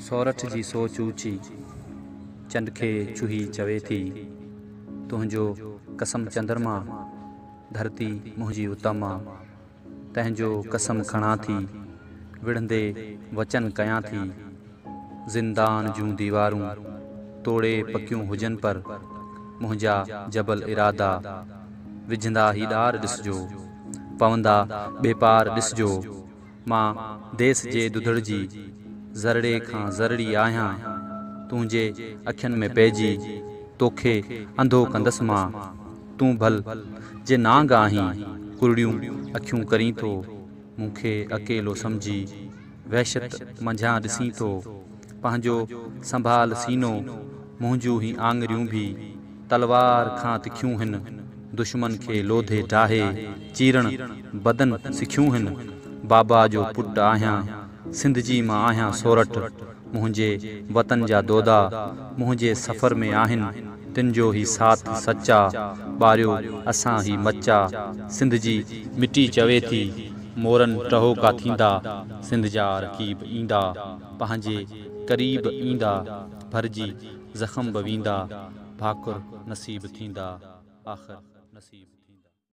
سورٺ جي سوچ اوچي، چنڊ کي ڇهي چوي ٿي، تنهنجو قسم چندرما، ڌرتي منهنجي اتم آ، تنهن جو قسم کڻان ٿي، وڙهندي وچن ڪيان ٿي، زندان جون ديوارون توڙي پڪيون هجن پر منهنجا جبل ارادا، وجهندا هي ڏار ڏسجو، پوندا ٻي پار ڏسجو. مان ديس جي ڌڌڙ جي ذرڙي کان ذرڙي آهيان، تنهنجي اکين ۾ پئجي توکي انڌو ڪندس مان، تون ڀل جي نانگ آهين، ڪرڙيون اکيون ڪرين ٿو، مون کي اڪيلو سمجهي وحشت منجهان ڏسين ٿو، پنهنجو سنڀال سينو، منهنجون هي آڱريون ڀي تلوار کان تکيون هن، دشمن کي لوڌي ڊاهي چيرڻ بدن سکيون هن، بابا جو پٽ آهيان، سنڌ جي مان آهيان سورٺ، منهنجي وطن جا دودا منهنجي سفر ۾ آهن، تن جو هي ساٿ سچا، ٻاريو اسان هي مچا، سنڌ جي مٽي چوي ٿي، مورن ٽهوڪا ٿيندا، سنڌ جا رقيب ايندا، پنهنجي قريب ايندا، ڀرجي زخم به ويندا، ڀاڪر نصيب ٿيندا، آخر نصيب.